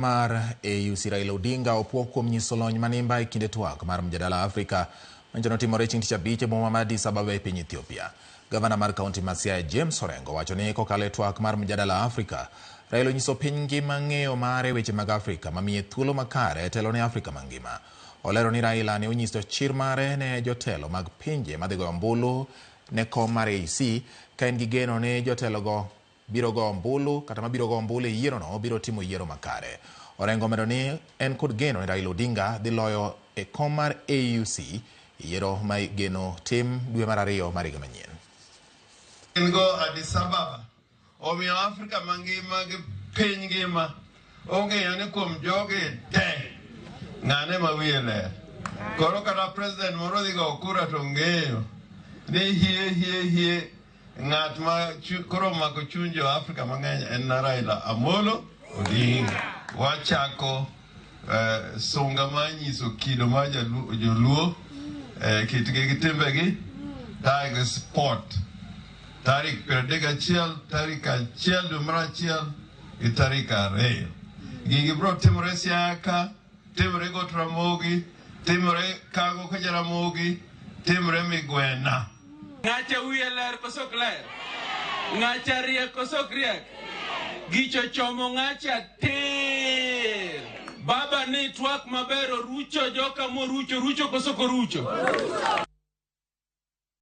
Mar AUC Raila Odinga opuo kuom nyiso lony manimba e kinde twak mar mjadala Afrika manyicho notimore chieng' tich abich e boma ma Addis Ababa e piny Ethiopia. Gavana mar kaunti ma Siaya James Orengo wacho ni kokalo e twak mar mjadala Afrika, Raila onyiso piny ngima ng'eyo mare e weche mag Afrika mamiye thuolo makare telo ne Afrika mangima. Olero ni Raila ne onyiso chir mare ne jotelo mag pinje madhi goyo ombulu ne kom mar AUC ka en gi geno ni jotelogo biro go ombulu kata mabiro go ombulu e yierono biro timo yiero makare. Orengo omedo ni en kod geno ni Raila Odinga dhi loyo e kom mar AUC e yiero ma igeno tim dwe mar ariyo mar higa manyien. Gin go Addis Ababa omiyo Afrika mangima gi piny ngima ong'eyo ni kuom jogi te ng'ane ma wiye ler. Koro kata president moro dhi go kura to ng'eyo ni hie hie hie Ng'at ma koro omako chuny jo Afrika mang'eny en na Raila Amolo Odinga. Wachako eh, sunga mar nyiso kido mar joluo eh, kitgi gi timbegi kae gi sport tarik 31 tarik 1 dwe mar 1 gi tarik 2. Gigi biro timore Siaya ka timore Got Ramogi, timore Kago ka Jaramogi, timore Migwena. Ng'acha wiye ler koso ok ler? Ng'acha riek koso ok riek? Gicho chomo ng'acha tir. Baba ni twak maber orucho joka morucho, rucho koso ok orucho?